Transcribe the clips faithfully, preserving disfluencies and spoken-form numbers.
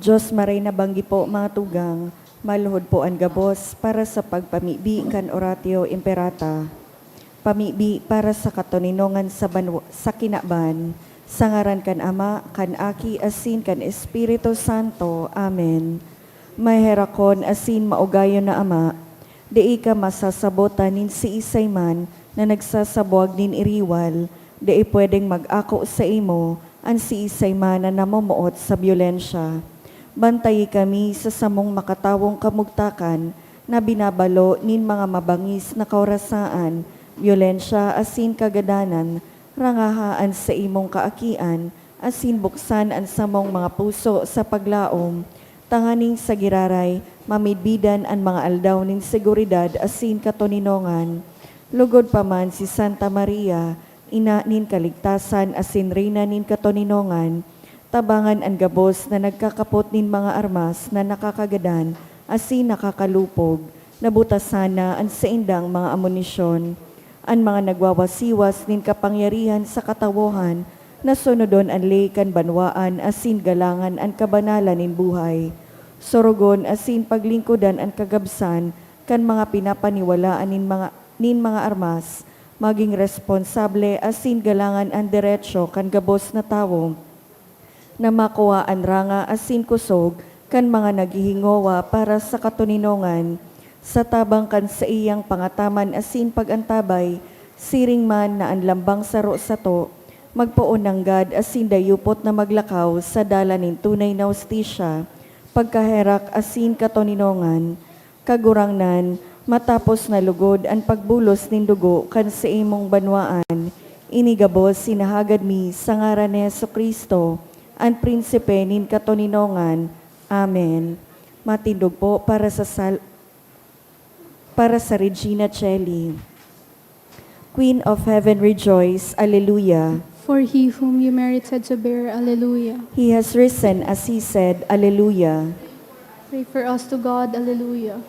Diyos maray na banggi po, mga tugang, maluhod po an gabos para sa pagpamibi kan Oratio Imperata. Pamibi para sa katoninongan sa banwa-, sa kinaban, sa ngaran kan Ama, kan Aki, asin kan Espiritu Santo. Amen. Maherakon asin maugayon na Ama, dai ka masasabotan nin siisay man na nagsasabwag nin iriwal, dai pwedeng mag-ako saimo an siisay man na namomoot sa byolensya. Bantayi kami sa samong makatawong kamugtakan na binabalo nin mga mabangis na kaorasaan, byolensya asin kagadanan. Rangaha an saimong kaakian asin buksan an samong mga puso sa paglaom, tanganing sa giraray mamidbidan an mga aldaw nin seguridad asin katoninongan. Lugod pa man si Santa Maria, Ina nin kaligtasan asin Reyna nin katoninongan, tabangan an gabos na nagkakapot nin mga armas na nakakagadan asin nakakalupog, nabutasan na an saindang mga amunisyon. An mga nagwawasiwas nin kapangyarihan sa katawohan na sunodon an ley kan banwaan asin galangan an kabanalan nin buhay. Sorogon asin paglingkodan an kagabsan kan mga pinapaniwalaan nin mga, nin mga armas, magin responsable asin galangan an derecho kan gabos na tawo na makua an ranga asin kusog kan mga naghihingowa para sa katoninongan. Sa tabang kan saiyang pangataman asin pag-antabay, siring man na an lambang saro sato magpoon nanggad asin dayupot na maglakaw sa dalan nin tunay na hustisya, pagkaherak asin katoninongan. Kagurangnan, matapos na lugod an pagbulos nin dugo kan saimong banwaan, ini gabos sinahagad mi sa ngaran ni Jesu-Cristo, an Prinsipe nin katoninongan. Amen. Matindog po para sa sal-, para sa Regina Coeli. Queen of Heaven, rejoice. Alleluia. For he whom you merited to bear. Alleluia. He has risen as he said. Alleluia. Pray for us to God. Alleluia.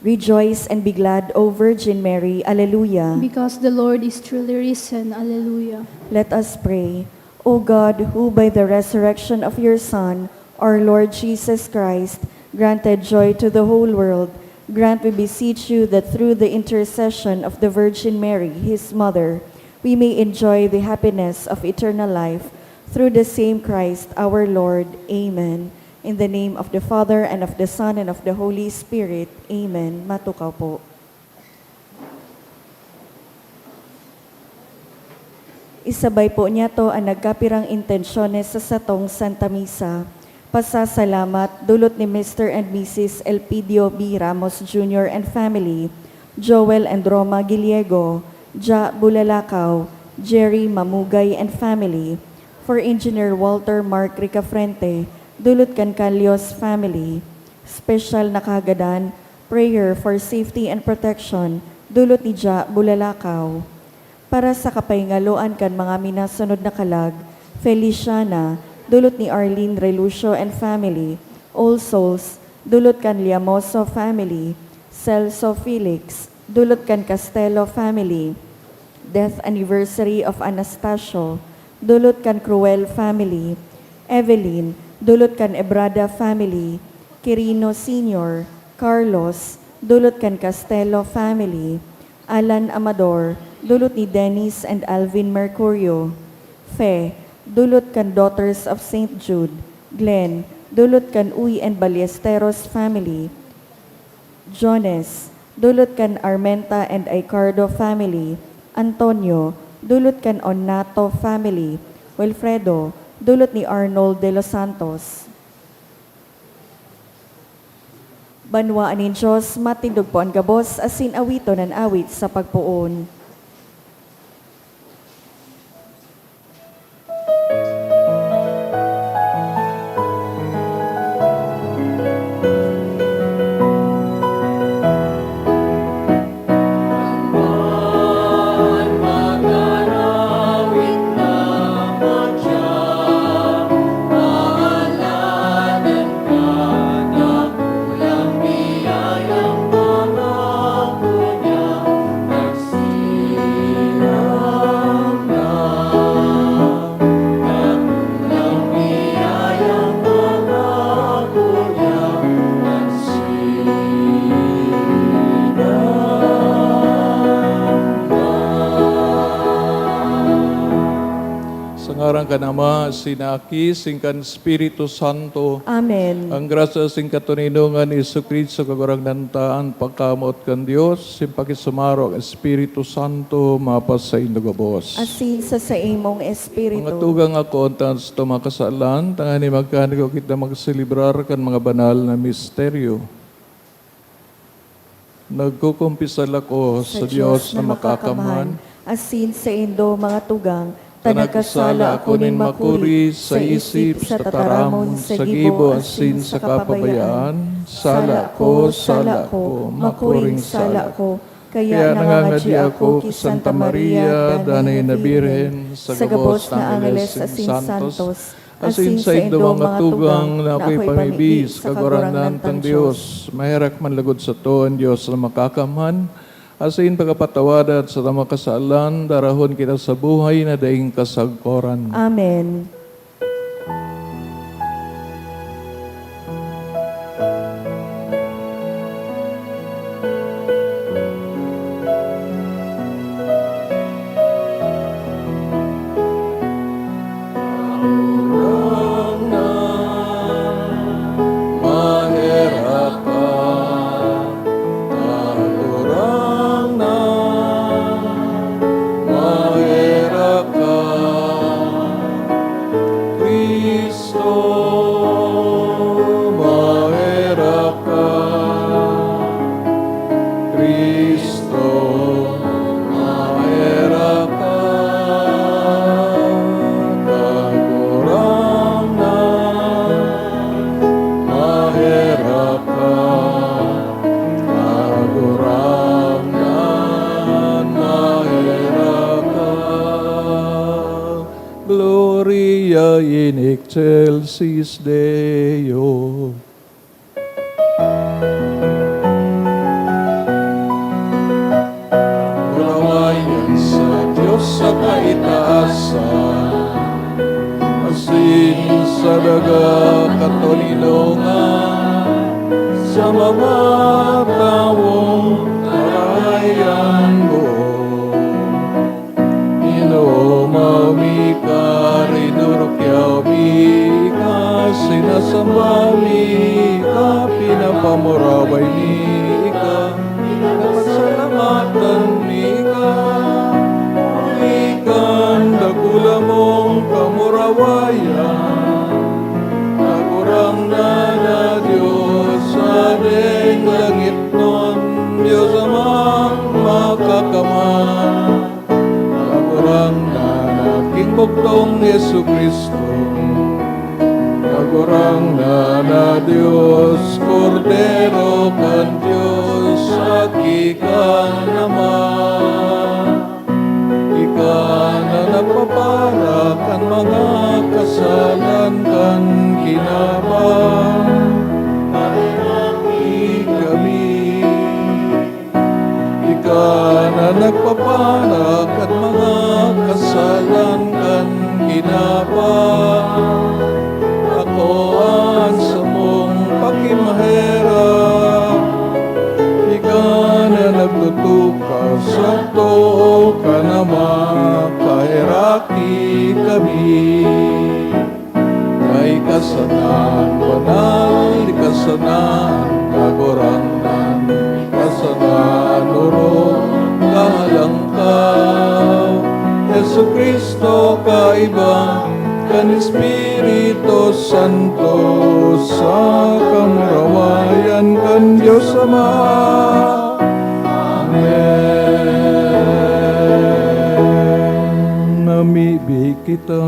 Rejoice and be glad, O Virgin Mary. Alleluia. Because the Lord is truly risen. Alleluia. Let us pray. O God, who by the resurrection of your Son, our Lord Jesus Christ, granted joy to the whole world, grant, we beseech you, that through the intercession of the Virgin Mary, his mother, we may enjoy the happiness of eternal life. Through the same Christ our Lord. Amen. In the name of the Father, and of the Son, and of the Holy Spirit. Amen. Matukaw po. Isabay po niyato an nagkapirang intensyones sa satong Santa Misa. Pasasalamat, dulot ni Mister and Missus Elpidio B. Ramos Junior and family, Joel and Roma Giliego, Ja Bulalakaw, Jerry Mamugay and family, for Engineer Walter Mark Ricafrente, dulot kan Calios family. Special na kahagadan, prayer for safety and protection, dulot ni Ja Bulalakaw. Para sa kapahingaloan kan mga minasunod na kalag, Feliciana, dulot ni Arlene Relucio and family, All Souls, dulot kan Liamoso family, Celso Felix, dulot kan Castelo family, death anniversary of Anastasio, dulot kan Cruel family, Evelyn, dulot kan Ebrada family, Quirino Senior, Carlos, dulot kan Castelo family, Alan Amador, dulot ni Dennis and Alvin Mercurio, Fe, dulot kan Daughters of Saint Jude, Glenn, dulot kan Uy and Ballesteros family, Jones, dulot kan Armenta and Aicardo family, Antonio, dulot kan Onato family, Wilfredo, dulot ni Arnold de los Santos. Banwaan nin Dios, matindog po an gabos, asin awiton an awit sa pagpoon. Ngaran kan Ama, asin kan Aki, asin kan Espiritu Santo. Amen. Ang grasya asin katoninongan ni Jesu-Cristo, Kagurangnan ta, an pagkamoot kan Dios, asin pakisumaro kan Espiritu Santo, mapasaindo gabos. Asin sa saimong espiritu. Mga tugang, ako an taas na mga kasalan, tanganing magkanigwa kita magselebrar kan mga banal na misteryo. Nagkukumpisal ako sa Dios na makakamhan, asin saindo, mga tugang, ta nagkasala ako nin makuri sa isip, sa tataramon, sa gibo, asin sa kapabayaan. Sala ko, sala ko, makuring sala ko. Kaya nangangadi ako ki Santa Maria, Danay na Birhen, sa gabos na angeles asin santos, asin saindo, mga tugang, na akoy pamibi sa Kagurangnan tang Dios. Maherak man logod sato an Dios na makakamhan, asin pakapatawadan sa mga kasalan, darahon kita sa buhay na daing kasagkoran. Amen. Maherak ka, Kagurangnan, maherak ka, Cristo, maherak ka, Cristo, maherak ka, Kagurangnan, maherak ka, Kagurangnan, maherak ka. Gloria in excelsis Deo. Kamurawayan sa Dios sa kaitaasan, asin sa daga katoninongan, sa mga tawong karahayan boot. Inomaw mi ka, rinurukyaw mi ka, sinasamba mi ka, pinapamuraway mi ka, pinapasalamatan mi ka, huli kan dakula mong kamurawayan, Kagurangnan na Dios, sa daing langitnon, Dios Amang makakamhan. Kagurangnan na king bugtong Jesu-Cristo, Kagurangnan na Dios, Kordero kan Dios, Aki kan Ama. Ika na nagpapara kan mga kasalan kan kinaban, paherak kami. Ika na nagpapara kan mga kasalan kan kinaban, akoa an samong pakimaherak. Ika na nagtutukaw sa too kan Ama, paheraki kami. Ika sana an banal, ika sana an kagurangnan, ika sana an orog, kahalangkaw. Jesu-Cristo, kaiba kan Espiritu Santo, sa kamurawayan kan Dios Ama. Amen. Namibi kita.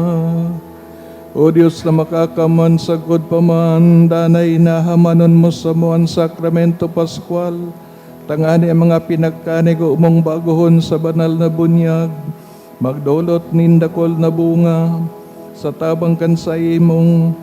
O Dios na makakamhan, sagkod pa man, danay nahamanon mo samo an Sakramento Pascual, tangani an mga pinagkanigo mong bagohon sa banal na bunyag magdolot nin dakul na bunga sa tabang kan saimong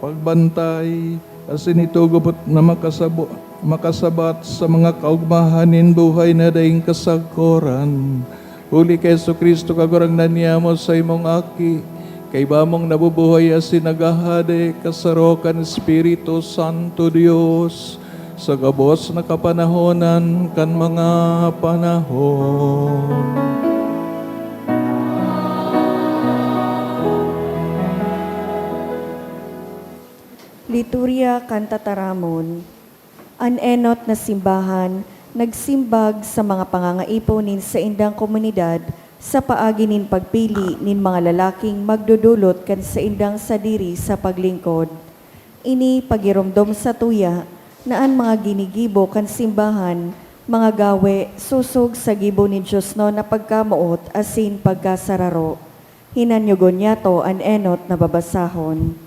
pagbantay, asin itugo na makasabo-, makasabat sa mga kaogmahan nin buhay na daing kasagkoran. Huli ki Jesu-Cristo, Kagurangnan niamo, saimong Aki, kaiba mong nabubuhay asin naghahade, kasaro kan Espiritu Santo Dios, sa gabos na kapanahonan kan mga panahon. Liturya kan Tataramon. An enot na simbahan nagsimbag sa mga pangangaipo nin saindang komunidad sa paagi nin pagpili nin mga lalaking magdodolot kan saindang sadiri sa paglingkod. Ini pagiromdom satuya na an mga ginigibo kan simbahan, mga gawe, sosog sa gibo nin diosnon na pagkamoot asin pagkasararo. Hinanyogon niyato an enot na babasahon.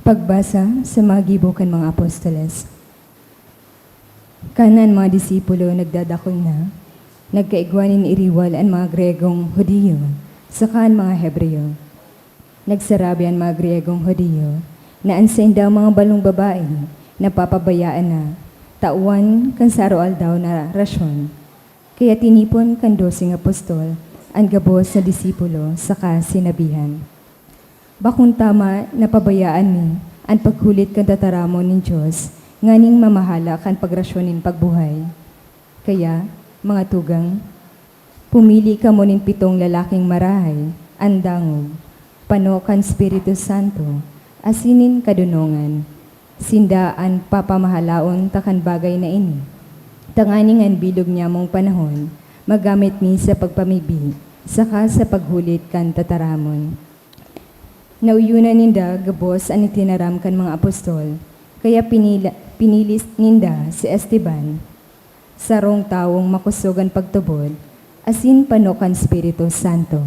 Pagbasa sa mga gibo kan mga apostoles. Kan an mga disipulo nagdadakul na, nagkaigwa nin iriwal an mga Gregong Judio saka an mga Hebreo. Nagsarabi an mga Gregong Judio na an saindang mga balong babae napapabayaan na, tawan kan sa aroaldaw na rasyon. Kaya tinipon kan doseng apostol an gabos na disipulo saka sinabihan, "Bakong tama na pabayaan mi an paghulit kan tataramon nin Dios nganing mamahala kan pagrasyon nin pagbuhay. Kaya, mga tugang, pumili kamo nin pitong lalaking marahay, an dangog, pano kan Espiritu Santo, asin nin kadonongan. Sinda an papamahalaon ta kan bagay na ini, tanganing an bilog nyamong panahon magamit mi sa pagpamibi saka sa paghulit kan tataramon." Naoyonan ninda gabos an itinaram kan mga apostol, kaya pinila-, pinili ninda si Esteban, sarong tawong makosog an pagtubod asin pano kan Espiritu Santo,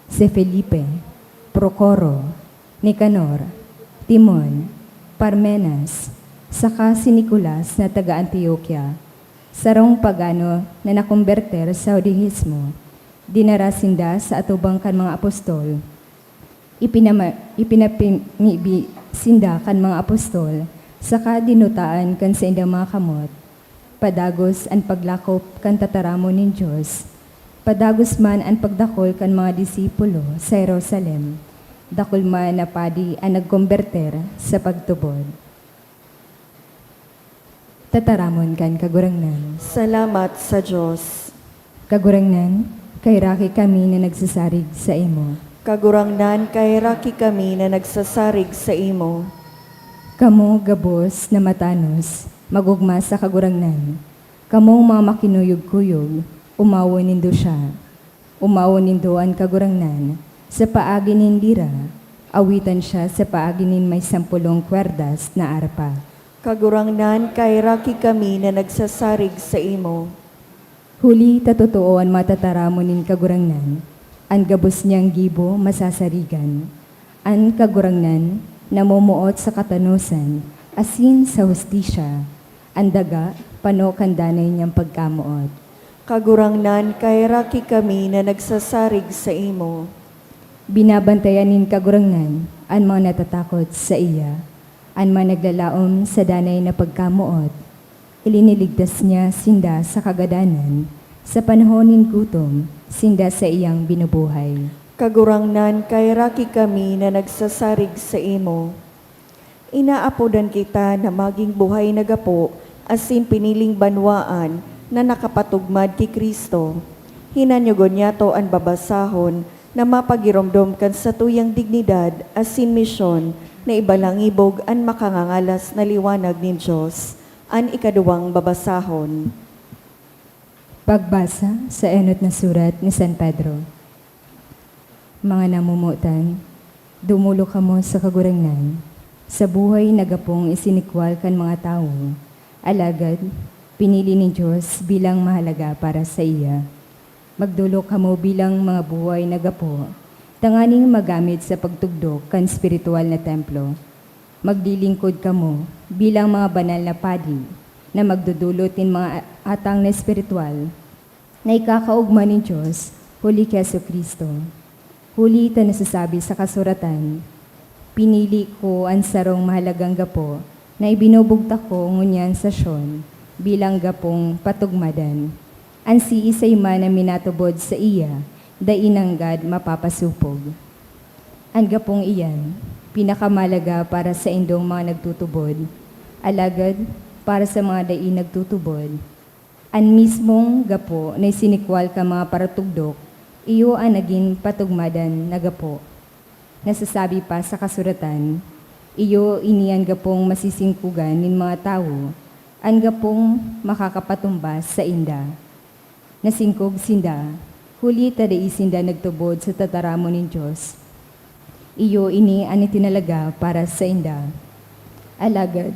si Felipe, Procoro, Nicanor, Timon, Parmenas, saka si Nicolas na taga Antioquia, sarong pagano na nakombertir sa Judaismo. Dinara sinda sa atubang kan mga apostol. Ipinama-, ipinapimibi sinda kan mga apostol, saka dinutaan kan saindang mga kamot. Padagos an paglakop kan tataramon nin Dios. Padagos man an pagdakul kan mga disipulo sa Jerusalem. Dakul man na padi an nagkombertir sa pagtubod. Tataramon kan Kagurangnan. Salamat sa Dios. Kagurangnan, kaheraki kami na nagsasarig saimo. Kagurangnan, kaheraki kami na nagsasarig saimo. Kamo gabos na matanos, mag-ogma sa Kagurangnan. Kamong mga makinuyog-kuyog, omawon nindo siya. Omawon nindo an Kagurangnan sa paagi nin lira, awitan siya sa paagi nin may sampolong kwerdas na arpa. Kagurangnan, kaheraki kami na nagsasarig saimo. Huli ta totoo an mga tataramon nin Kagurangnan, an gabos niyang gibo masasarigan. An Kagurangnan namomoot sa katanosan asin sa hustisya. An daga pano kan danay niyang pagkamoot. Kagurangnan, kaheraki kami na nagsasarig saimo. Binabantayan nin Kagurangnan an mga natatakot saiya, an mga naglalaom sa danay na pagkamoot. Iliniligtas niya sinda sa kagadanan, sa panahon nin gutom, sinda saiyang binubuhay. Kagurangnan, kaheraki kami na nagsasarig saimo. Inaapodan kita na magin buhay na gapo asin piniling banwaan na nakapatugmad ki Cristo. Hinanyogon niyato an babasahon na mapagiromdom kan satuyang dignidad asin misyon na ibalangibog an makangangalas na liwanag nin Dios. An ikaduwang babasahon. Pagbasa sa enot na surat ni San Pedro. Mga namomotan, dumolok kamo sa Kagurangnan, sa buhay na gapong isinikwal kan mga tawo, alagad pinili nin Dios bilang mahalaga para saiya. Magdolok kamo bilang mga buhay na gapo, tanganing magamit sa pagtugdok kan espirituwal na templo. Maglilingkod kamo bilang mga banal na padi na magdodolot nin mga atang na espirituwal na ikakaogma nin Dios huli ki Jesu-Cristo. Huli ta nasasabi sa kasuratan, "Pinili ko an sarong mahalagang gapo na ibinubugtak ko ngunyan sa Sion bilang gapong patugmadan. An siisay man na minatubod saiya, dai nanggad mapapasopog." An gapong iyan, pinakamahalaga para saindong mga nagtutubod, alagad para sa mga dai nagtutubod, an mismong gapo na isinikwal kan mga paratugdok, iyo an nagin patugmadan na gapo. Nasasabi pa sa kasuratan, Iyo ini an gapong masisingkogan nin mga tawo, an gapong makakapatumbas sainda. Nasingkog sinda, huli ta dai sinda nagtubod sa tataramon nin Dios. Iyo ini an itinalaga para sainda. Alagad,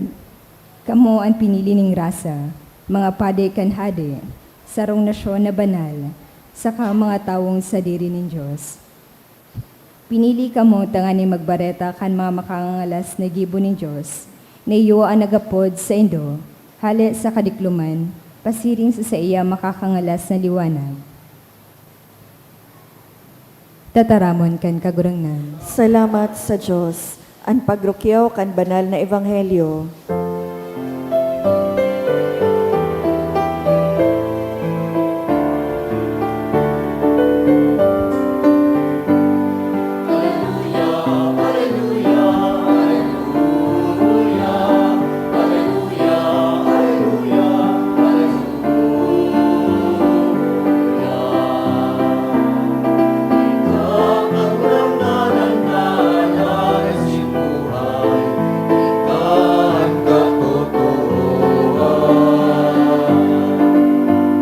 kamo an pinili ning rasa, mga padi kan hade, sarong nasyon na banal, saka mga tawong sadiri nin Dios. Pinili kamo tanganing magbareta kan mga makangangalas na gibo nin Dios, na iyo an nagapod saindo, hale sa kadikloman, pasiring sa saiya makakangalas na liwanag. Tataramon kan Kagurangnan. Salamat sa Dios. An pagrukyaw kan banal na ebanghelyo.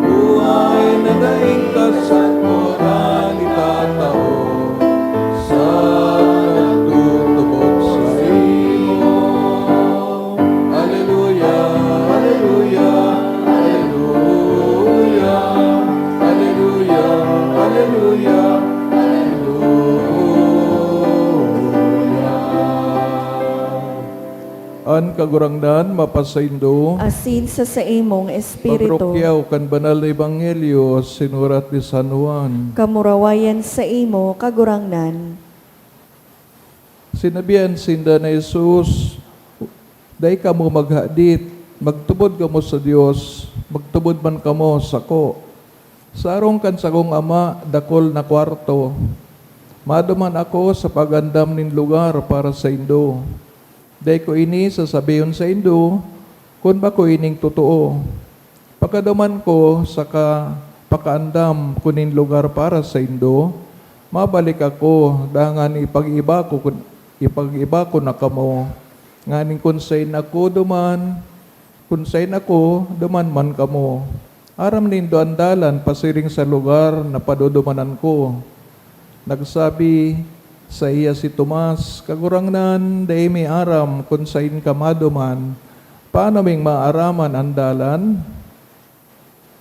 Buhay na daing kasagpotan itatao sa nagtutubod saimo. Aleluya, aleluya, aleluya, aleluya, aleluya, aleluya. An Kagurangnan mapasaindo. Asin sa saimong espiritu. Pagrukyaw kan banal na ebanghelyo sinurat ni San Juan. Kamurawayan saimo, Kagurangnan. Sinabihan sinda ni Jesus, "Dai kamo maghadit, magtubod kamo sa Dios, magtubod man kamo sako. Sa harong kan sakong Ama, dakul na kwarto. Maduman ako sa pag-andam nin lugar para saindo. Dai ko ini sasabihon saindo kun bako ining totoo. Pagkaduman ko saka pakaandam ko nin lugar para saindo, mabalik ako, dangan ipag-iba ko, ipag-iba ko na kamo, nganing kun saen ako duman, kun saen ako, duman man kamo. Aram nindo an dalan pasiring sa lugar na padudumanan ko." Nagsabi saiya si Tomas, "Kagurangnan, dai mi aram kun saen ka maduman. Paano ming maaraman an dalan?"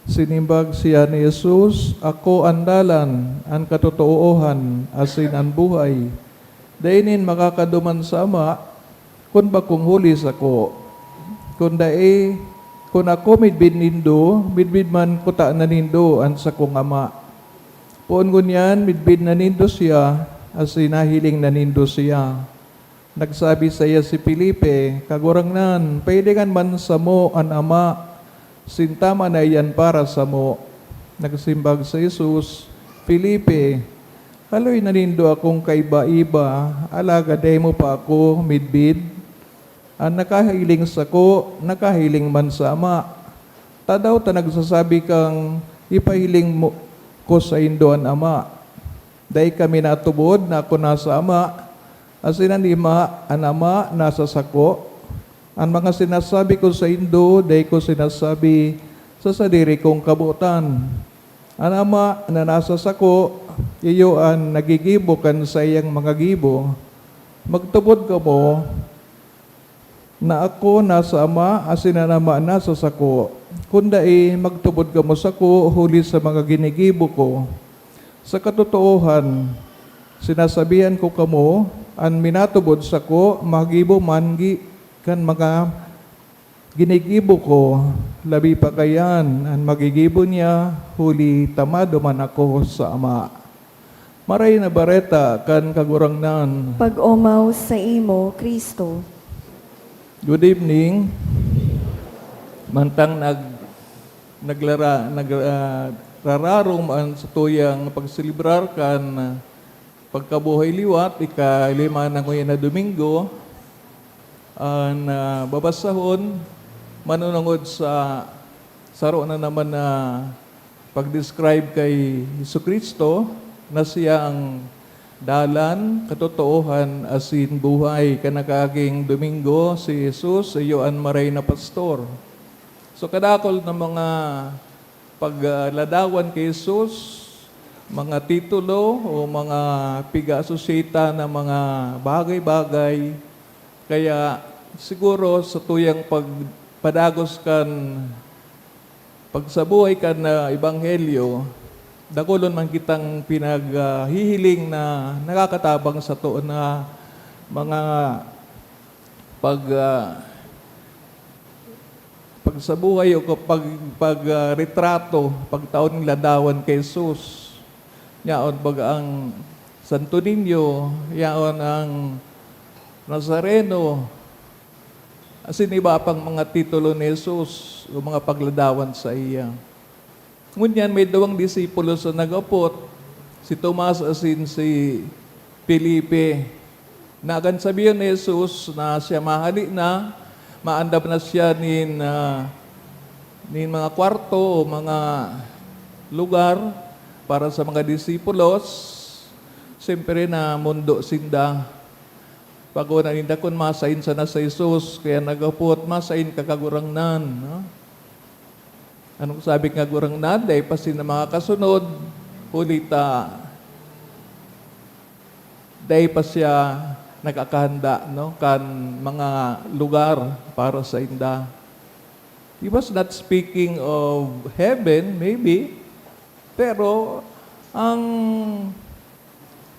Sinimbag siya ni Jesus, "Ako an dalan, an katotoohan, asin an buhay. Dai nin makakaduman sa Ama, kun bakong huli sako. Kun dai, kun ako midbid nindo, midbid man kutana nindo an sakong Ama. Poon ngunyan, midbid na nindo siya, asin nahiling na nindo siya." Nagsabi saiya si Felipe, "Kagurangnan, pahilingan man samo an Ama, sinta man na iyan para samo." Nagsimbag si Jesus, "Felipe, haloy na nindo akong kaiba-iba, alagad dai mo pa ako midbid? An nakahiling sako, nakahiling man sa Ama. Tadaw ta nagsasabi kang, 'Ipahiling mo, ko saindo an Ama'? Dai ka minatubod na ako nasa Ama, asin an Ima, an Ama nasa sako? An mga sinasabi ko saindo, dai ko sinasabi sa sadiri kong kabotan. An Ama na nasa sako, iyo an naggigibo kan saiyang mga gibo. Magtubod kamo na ako nasa Ama, asin an Ama nasa sako. Kun dai, magtubod kamo sako huli sa mga ginigibo ko. Sa katotoohan, sinasabihan ko kamo, an minatubod sako, magibo man gi-, kan mga ginigibo ko, labi pa kaiyan an magigibo niya, huli ta maduman ako sa Ama." Maray na Bareta kan Kagurangnan. Pag-omaw saimo, Cristo. Good evening. Mantang nag-, naglara-, nag-, ah, rararom an satuyang pagselebrar kan, ah, pagkabuhay liwat, ikalima na nguyan na Domingo, an, ah, babasahon manunungod sa saro na naman na pag-describe kay Jesu-Cristo na siya ang Dalan, katotoohan, asin buhay. Kan nakaaging Domingo, si Jesus iyo an maray na pastor. So, kadakul na mga pagladawan ki Jesus, mga titulo o mga piga-asosyetan na mga bagay-bagay. Kaya siguro sa tuyang pagpadagos kan pagsabuhay kan, ah, ebanghelyo, dakulon man kitang pinaghihiling na nakakatabang sato na mga pag, ah, pagsabuhay o pag, pag, ah, retrato, pagtao nin ladawan ki Jesus. Yaon baga ang Santo Niño, yaon ang Nazareno, asin iba pang mga titulo ni Jesus o mga pagladawan saiya. Ngunyan may duwang disipulos na nag-apot, si Tomas asin si Felipe. Na kan sabihon ni Jesus na siya mahale na, maandam na siya nin, ah, nin mga kwarto o mga lugar para sa mga disipulos, siyempre namondo sinda. Pag-una ninda kun masain sana si Jesus, kaya nag-apot, "Masain ka, Kagurangnan?" no? Anong sabi kan Kagurangnan? Dai pa sinda makakasunod, huli ta dai pa siya nakakahanda, no, kan mga lugar para sainda. He was not speaking of heaven, maybe, pero ang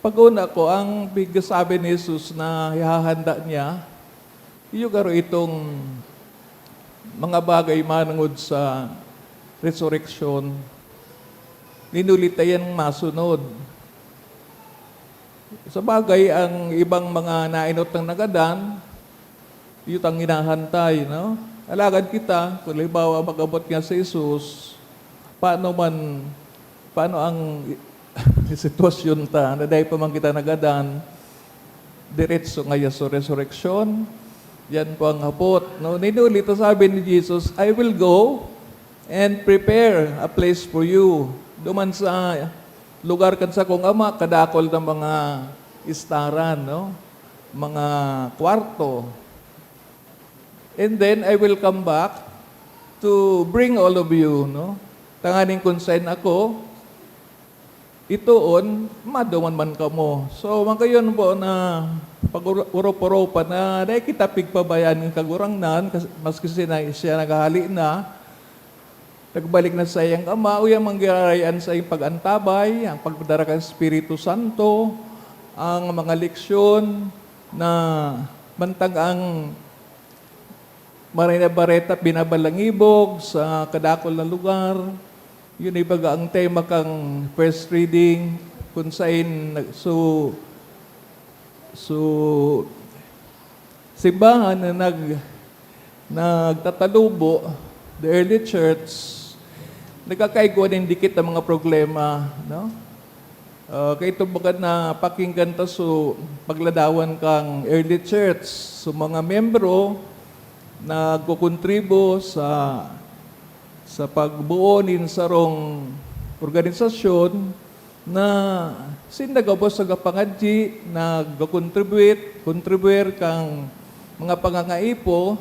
pag-una ko, ang pigsabi ni Jesus na ihahanda niya, iyo garo itong mga bagay manongod sa resureksyon, ninuli ta yan masunod. Sa bagay, ang ibang mga naenot na nagadan, iyo tang hinahantay, no? Alagad kita, kung halimbawa, mag-abot nga si Jesus, paano man, paano ang sitwasyon ta na dai pa man kita nagadan, diretso ngaya sa resureksyon? Yan po ang hapot, no? Ninuli ta, sabi ni Jesus, "I will go and prepare a place for you." Duman sa lugar kan sakong Ama, kadakul na mga istaran, no? Mga kwarto. "And then I will come back to bring all of you," no? Tanganing kun saen ako itoon, maduman man kamo. So, magayon po na pag-uro-, urup-urupan na dai kita pigpabayaan nin Kagurangnan, kas-, maski sina-, siya naghahale na, nagbalik na sa saiyang Ama, uya man giraray an saiyang pag-antabay, ang pagdara kan Espiritu Santo, ang mga leksyon na mantang ang Maray na Bareta binabalangibog sa kadakul na lugar. Yun, ibaga ang tema kan first reading, kun saen nag-, so, so, simbahan na nag-, nagtatalubo, the early church, nagkakaigwa nin dikit na mga problema, no? Ah, kaito baga napakinggan ta so pagladawan kan early church. So, mga miyembro nagkokontribo sa, sa pagbuo nin sarong organisasyon na sinda gabos nagpapangadyi, nagko-contribute, contribuer kan mga pangangaipo,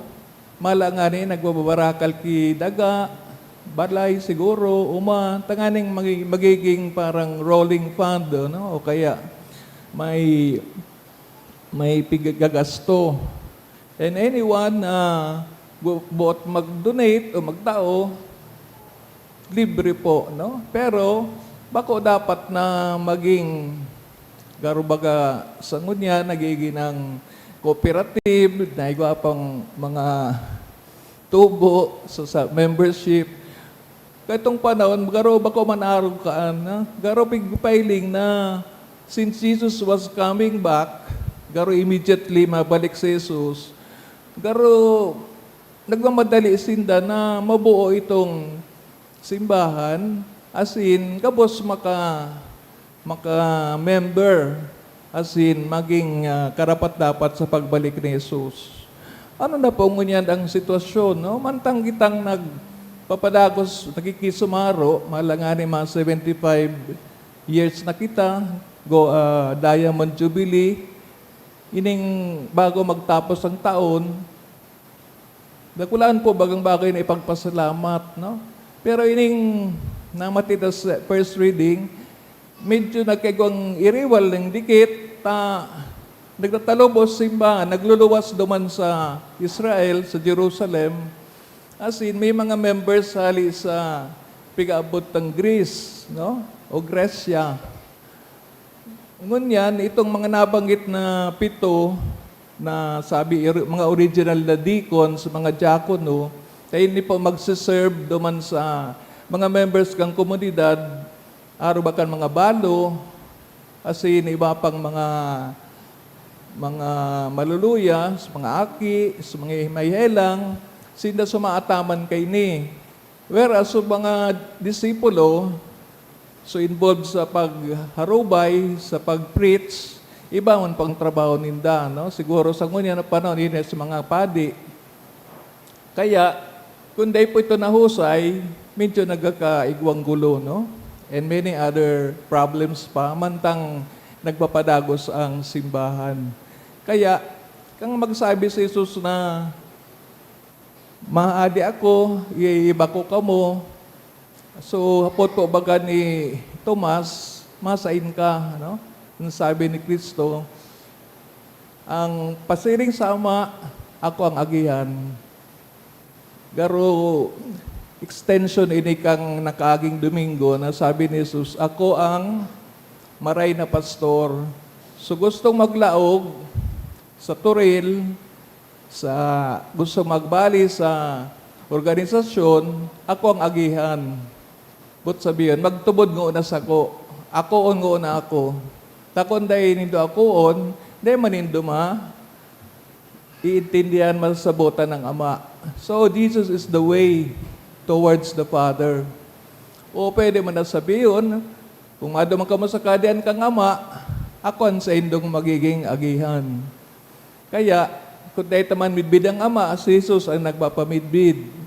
mala ngani nagbababarakal ki daga, balay siguro, uma, tanganing magi-, magiging parang rolling fund, no? O kaya may, may pigagasto. And anyone na bu-, buot mag-donate o magtao, libre po, no? Pero bako dapat na maging, garo baga sa ngunyan, nagiging ang cooperative, na igwa pang mga tubo sa, sa membership. Kaitong panahon, garo bako man arog kaan, na garo pigpiling na since Jesus was coming back, garo immediately mabalik si Jesus, garo nagmamadali sinda na mabuo itong simbahan, asin gabos maka-, maka-member, asin maging, ah, karapat-dapat sa pagbalik ni Jesus. Ano na po ngunyan ang sitwasyon, no? Mantang kitang nagpapadagos, nakikisumaro, mala ngani mga seventy-five years na kita, go, ah, Diamond Jubilee, ining bago magtapos ang taon, dakulaan po bagang bagay na ipagpasalamat, no? Pero ining namati ta sa first reading, medyo nagkaigwang iriwal ning dikit, ta nagtatalubos simbahan, nagluluwas duman sa Israel, sa Jerusalem. As in, may mga members hali sa pigaabot ng Greece, no? O Gresya. Ngunyan, itong mga nabanggit na pito na sabi, ori-, mga original na deacons, mga diakono, kayo ni po magsiserve duman sa mga members kang komunidad, arog kan mga balo, asin iba pang mga, mga maluluya, sa mga aki, sa mga may helang, sinda sumaataman kaini. Whereas, sa mga disipulo, so involved sa pagharubay, sa pag-preach, iba man pang trabaho ninda, no? Siguro sa ngunyan na panahon, yun sa mga padi. Kaya, kung dai po ito nahusay, medyo nagkakaigwang gulo, no? And many other problems pa, mantang nagpapadagos ang simbahan. Kaya, kang magsabi si Jesus na, "Mahaadi ako, iiba ko kamo." So, hapot po baga ni Tomas, "Masain ka?" Ano? Ang sabi ni Cristo, "Ang pasiring sa Ama, ako ang agihan." Garo extension ini kang nakaaging Domingo na sabi ni Jesus, "Ako ang maray na pastor." So, gustong maglaog sa toril, sa gusto magbali sa organisasyon, ako ang agihan. But sabihin, magtubod ngona sako. Ako, on ngona ako. Ta kun dai nindo akoon, dai man nindo ma-, iintindihan, masasabotan ang Ama. So, Jesus is the way towards the Father. O pwede man na sabihon, kung maduman kamo sa kahadean kan Ama, ako an saindong magiging agihan. Kaya, kung dai ta man midbid ang Ama, si Jesus ang nagpapamidbid.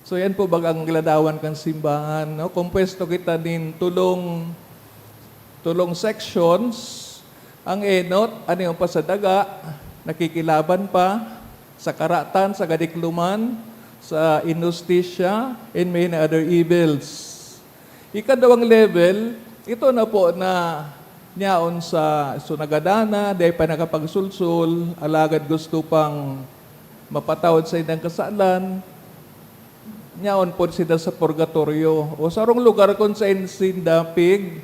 So, yan po baga ang ladawan kan simbahan, no? Kompuesto kita nin tolong, tolong sections. Ang enot, ano yung pa sa daga, nakikilaban pa, sa karatan, sa gadikluman, sa inustisya, and many other evils. Ikaduwang level, ito na po na nyaon sa, so, nagadana, dai pa nakapagsulsol, alagad gusto pang mapatawad sa indang kasalan, nyaon po sinda sa purgatorio o sarong lugar kun saen sinda pig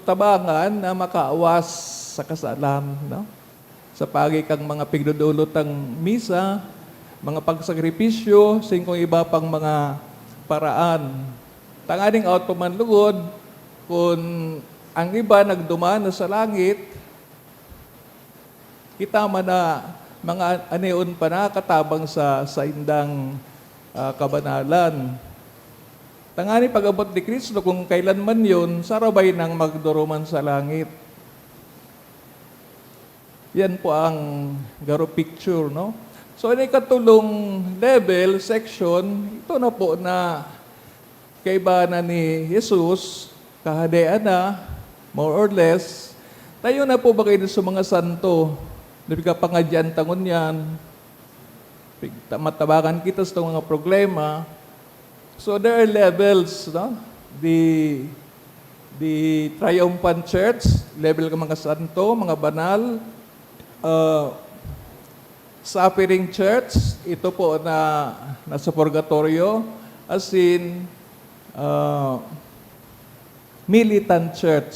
tabangan na makaawas sa kasalan, no? Sa pagi kang mga pigdodolot ang misa, mga pagsakripisyo, singkong iba pang mga paraan. Tanganing awat pa man lugod, kun ang iba nagduman na sa langit, kita man na mga aneon pa nakatabang sa saindang, ah, kabanalan. Tanganing pag-abot ni Cristo, kung kailan man yun, sarabay nang magduruman sa langit. Yan po ang garo picture, no? So, ang ikatulong level, section, ito na po na kaiba na ni Jesus, kahadean na, more or less. Tayo na po ba kayo sa mga santo? Na pigkapangadyan ta ngunyan. Pig-, ta-, matabangan kita sa mga problema. So, there are levels, no? The, the triumphant church, level ng mga santo, mga banal. Uh, suffering church, ito po na nasa purgatorio. As in, uh, militant church,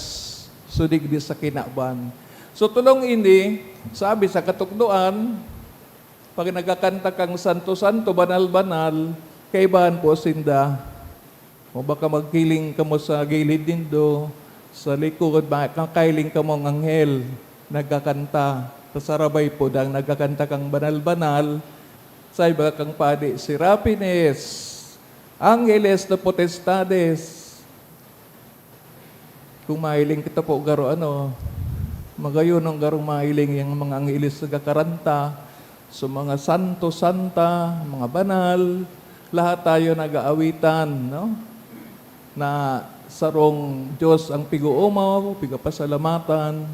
so digdi sa kinaban. So, tulong ini, sabi sa katukdoan, pag nagkakanta kang santo-santo, banal-banal, kaibahan po sinda. O baka magkiling kamo sa gilid nindo, sa likod, makakailing kamo ang anghel, nagkakanta. Sa sarabay po, dang nagkakanta kang banal-banal, sa iba kang padi, "Serapines, Angeles de Potestades." Kung mahiling kita po, garo, ano, magayon ang garong mahiling yung mga angeles na gakaranta, so, mga santo, santa, mga banal, lahat tayo nag-aawitan, no? Na sarong Dios ang pig-oomaw, pigapasalamatan.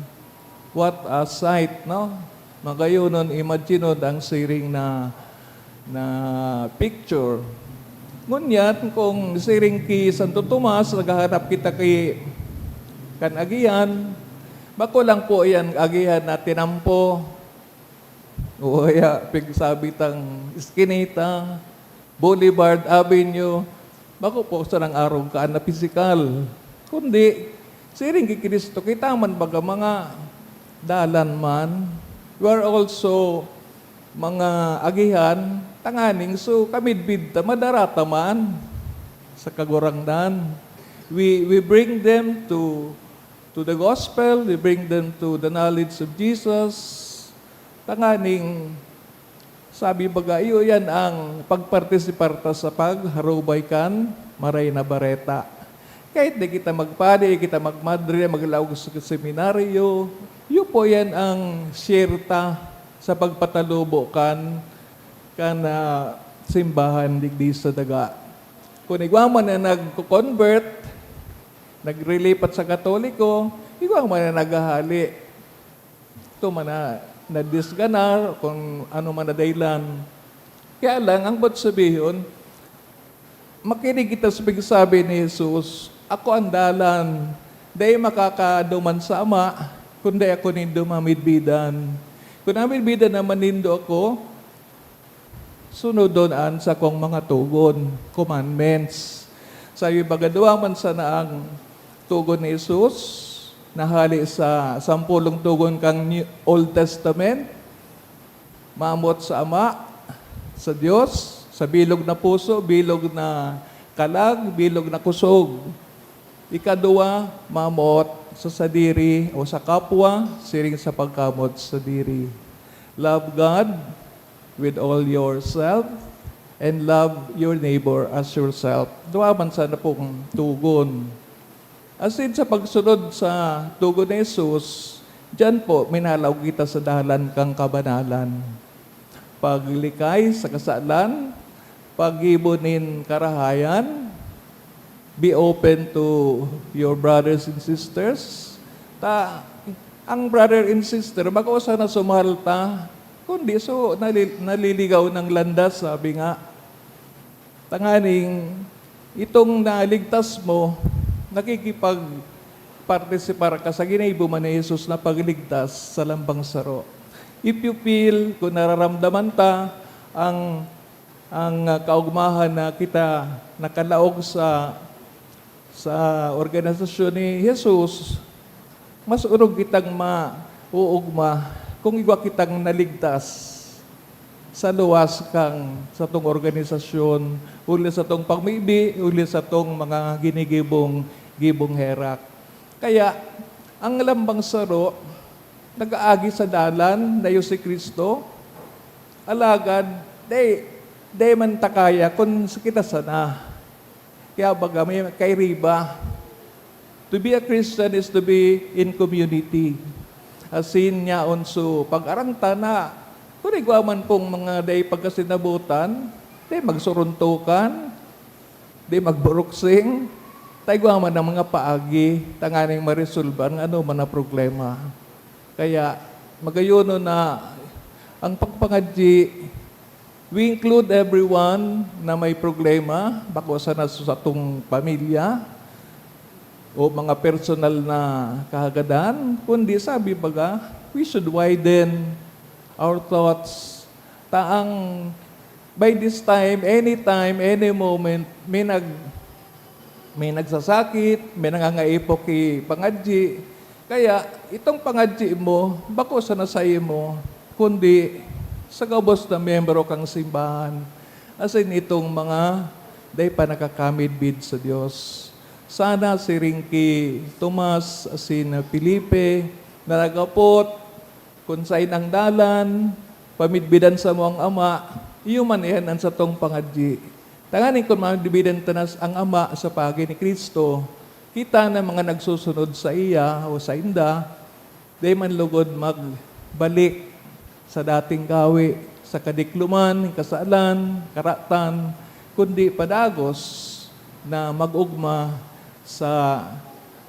What a sight, no? Magayonon, imaginon ang siring na, na picture. Ngunyan, kung siring ki Santo Tomas, naghahanap kita ki, kan agihan, bako lang po yan agihan na tinampo, o kaya pigsabi tang Eskinita, Boulevard Avenue, bako po sa nang arog kaan na pisikal. Kundi, siring ki Cristo, kita man baga mga dalan man. We are also mga agihan, tanganing so kamidbid ta, madarata man sa Kagurangnan. We, we bring them to, to the gospel, we bring them to the knowledge of Jesus, tanganing sabi baga, iyo yan ang pagpartisipar ta sa pagharubay kan Maray na Bareta. Kahit di kita magpadi, di kita magmadre, maglaog sa seminaryo, iyo po yan ang share ta sa pagpatalubo kan, kan, ah, simbahan digdi sa daga. Kun igwa man na nagko-convert, nagrilipat sa Katoliko, igwa man na naghahali. Ito man na, nadisganar, kung ano man na dahilan. Kaya lang, ang ba't sabihon, makinig kita sa pagsabi ni Jesus, "Ako ang dalan, dai makakaduman sa Ama, kundi ako nindo mamidbidan. Kun namidbidan naman nindo ako, sunodon an sakong mga togon," commandments. Sabi baga, duwa man sana ang togon ni Jesus, na hali sa sampolong togon kan New, Old Testament, mamot sa Ama, sa Dios, sa bilog na puso, bilog na kalag, bilog na kusog. Ikaduwa, mamot sa sadiri o sa kapwa, siring sa pagkamot sadiri. Love God with all yourself and love your neighbor as yourself. Duwa man sana pong togon. Asin sa pagsunod sa togon ni Jesus, diyan po minalaog kita sa dalan kan kabanalan. Paglikay sa kasalan, paggibo nin karahayan, be open to your brothers and sisters. Ta, ang brother and sister, bako sana sumahal ta, kundi so, nali-, naliligaw ng landas, sabi nga. Tanganing, itong naligtas mo, nakikipagpartisipar ka sa ginibo man ni Jesus na pagligtas sa lambang saro. If you feel, kung nararamdaman ta, ang, ang, ah, kaugmahan na kita nakalaog sa, sa organisasyon ni Jesus, mas orog kitang mauugma kung igwa kitang naligtas sa luwas kan satong organisasyon, huli satong pagmibi, huli satong mga ginigibong, gibong herak. Kaya, ang lambang saro, nag-aagi sa dalan na iyo si Cristo, alagad, dai, dai man ta kaya kun sa kita sana. Kaya baga, may kairiba. To be a Christian is to be in community. Asin yaon so pag-arang ta na, kun igwa man pong mga dai pagkasinabutan, dai magsuruntukan, dai magburuksing, ta igwa man ang mga paagi tanganing maresolba ang ano man na problema. Kaya, magayonon na ang pagpangadyi, we include everyone na may problema, bako sana sa satong pamilya o mga personal na kahagadan, kundi sabi baga, we should widen our thoughts. Ta ang by this time, anytime, any moment, may nag-, may nagsasakit, may nangangaipo ki pangadyi. Kaya, itong pangadyi mo, bako sana saimo, kundi sa gabos na miyembro kang simbahan. Asin itong mga dai pa nakakamidbid sa Dios. Sana siring ki Tomas asin Felipe na nag-apot, kun saen ang dalan, pamidbidan samo ang Ama, iyo man iyan an satong pangadyi. Tanganing kun mamidbidan ta na ang Ama sa paagi ni Cristo, kita na mga nagsusunod saiya o sainda, dai man lugod magbalik sa dating gawe, sa kadikloman, kasalan, karatan, kundi padagos na mag-ogma sa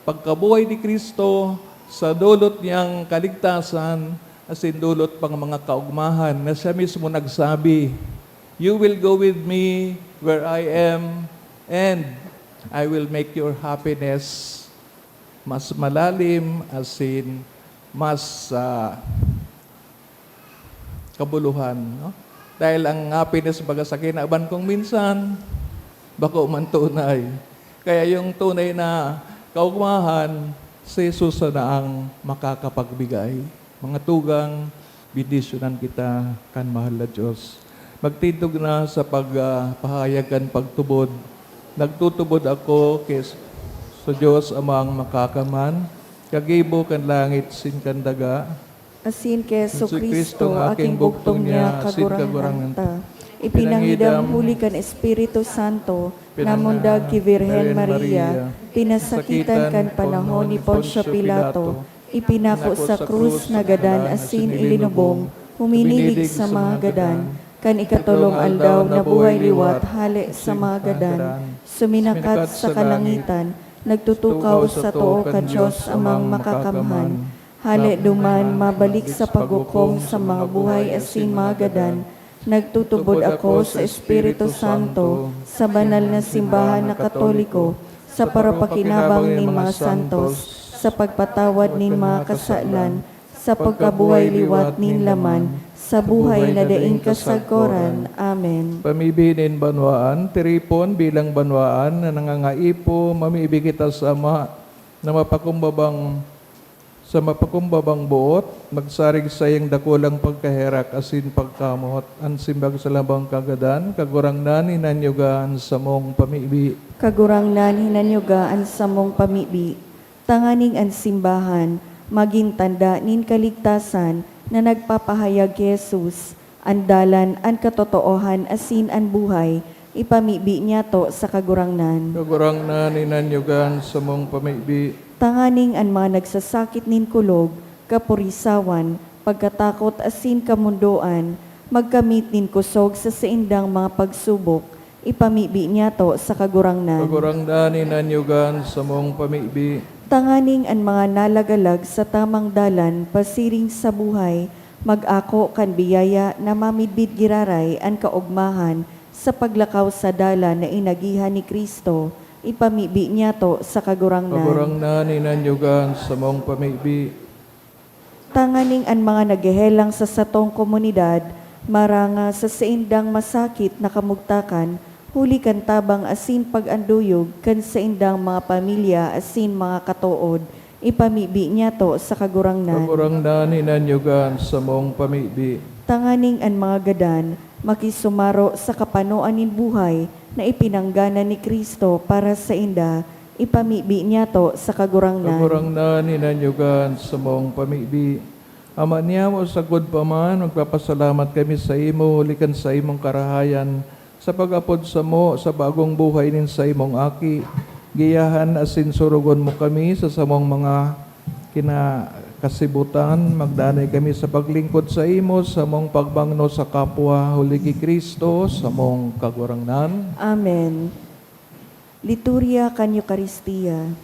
pagkabuhay ni Cristo, sa dulot niyang kaligtasan, asin dulot pang mga kaogmahan na siya mismo nagsabi, "You will go with me where I am, and I will make your happiness mas malalim asin mas, ah, kabuluhan," no? Dahil ang happiness, baga sa kinaban kong minsan, bako man tunay. Kaya yung tunay na kaugmahan, si Jesus sana ang makakapagbigay. Mga tugang, bendisyonan kita kan mahal na Diyos. Magtindog na sa pag, ah, pahayag kan pagtubod. Nagtutubod ako kay s-, sa Diyos Amang Makakaman, kagibo kan langit sin kan daga, asin ki Jesu-Cristo, aking bugtong niya, Kagurangnan ta. Ipinangidam huli kan Espiritu Santo, namundag ki Virgen Maria, pinasakitan kan panahon ni Poncio Pilato, ipinako sa krus, nagadan asin ilinubong, huminilig sa mga gadan, kan ikatolong aldaw nabuhay liwat hale sa mga gadan, suminakat sa kalangitan, nagtutukaw sa too kan Dios Amang Makakamhan. Hale duman, mabalik sa paghukom sa mga buhay asin mga gadan. Nagtutubod ako sa Espiritu Santo, sa banal na simbahan na Katoliko, sa paropakinabang nin mga santos, sa pagpatawad nin mga kasalan, sa pagkabuhay liwat nin laman, sa buhay na daing kasagkoran. Amen. Pamibi nin banwaan, tiripon bilang banwaan na nangangaipo, mamibi kita sa Ama na mapakumbabang Sa mapakumbabang boot, magsarig saiyang dakulang pagkaherak asin pagkamot. An simbag sa lambang kagadan, Kagurangnan, hinanyuga an samong pamibi. Kagurangnan, hinanyuga an samong pamibi. Tanganing an simbahan magin tanda nin kaligtasan na nagpapahayag ki Jesus, an dalan, an katotoohan asin an buhay, ipamibi niyato sa Kagurangnan. Kagurangnan, hinanyuga an samong pamibi. Tanganing an mga nagsasakit nin kulog, kapurisawan, pagkatakot asin kamondoan, magkamit nin kusog sa saindang mga pagsubok, ipamibi niyato sa Kagurangnan. Kagurangnan, hinanyuga an samong pamibi. Tanganing an mga nalagalag sa tamang dalan pasiring sa buhay, mag-ako kan biyaya na mamidbid giraray an kaogmahan sa paglakaw sa dalan na inagihan ni Cristo, ipamibi niyato sa Kagurangnan. Kagurangnan, hinanyuga an samong pamibi. Tanganing an mga naghehelang sa satong komunidad maranga sa saindang masakit na kamugtakan, huli kan tabang asin pag-anduyog kan saindang mga pamilya asin mga katood, ipamibi niyato sa Kagurangnan. Kagurangnan, hinanyuga an samong pamibi. Tanganing an mga gadan makisumaro sa kapanoan nin buhay na ipinanggana ni Cristo para sainda, ipamibi niyato sa Kagurangnan. Kagurangnan, hinanyuga an samong pamibi. Ama niamo, sagkod pa man, magpapasalamat kami saimo huli kan saimong karahayan, sa pag-apod samo sa bagong buhay nin saimong Aki. Giyahan asin surugon mo kami sa samong mga kinakasibutan. Magdanay kami sa paglingkod saimo, samong pagmangno sa kapwa, huli ki Cristo, samong Kagurangnan. Amen. Liturya kan Eukaristia.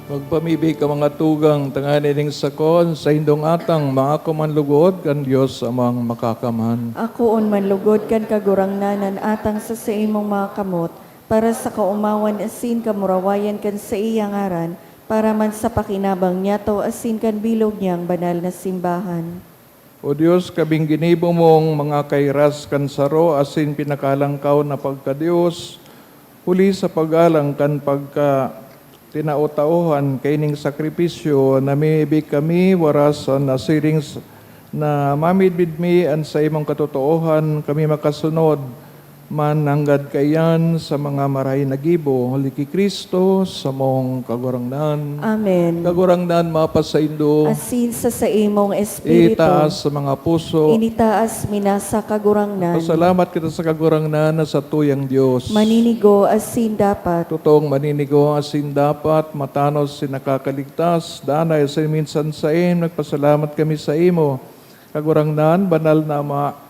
Magpamibi ka, mga tugang, tanganing ning sakon sa indong atang maako man lugod kan Dios Amang Makakamhan. Akoon man lugod kan Kagurangnan an atang sa saimong mga kamot, para sa kaomawan asin kamurawayan kan saiyang ngaran, Para man sa pakinabang niyato asin kan bilog niyang banal na simbahan. O Dios, kaming ginibo mong mga kairas kan saro asin pinakalangkaw na pagka-Dios, huli sa paggalang kan pagka-tinao-taohan kaining sakripisyo, namimibi kami waras na siring s-, na mamidbid mi an saimong katotoohan, kami makasunod man nanggad kaiyan sa mga marahay na gibo, huli ki Cristo, samong Kagurangnan. Amen. Kagurangnan, mapasaindo. Asin sa saimong espiritu. Itaas sa mga puso. Initaas mi na sa Kagurangnan. Pasalamat kita sa Kagurangnan na satuyang Dios. Maninigo asin dapat. Totoong maninigo asin dapat, matanos asin nakakaligtas, danay asin minsan saen, nagpasalamat kami sa imo, Kagurangnan, banal na Ama.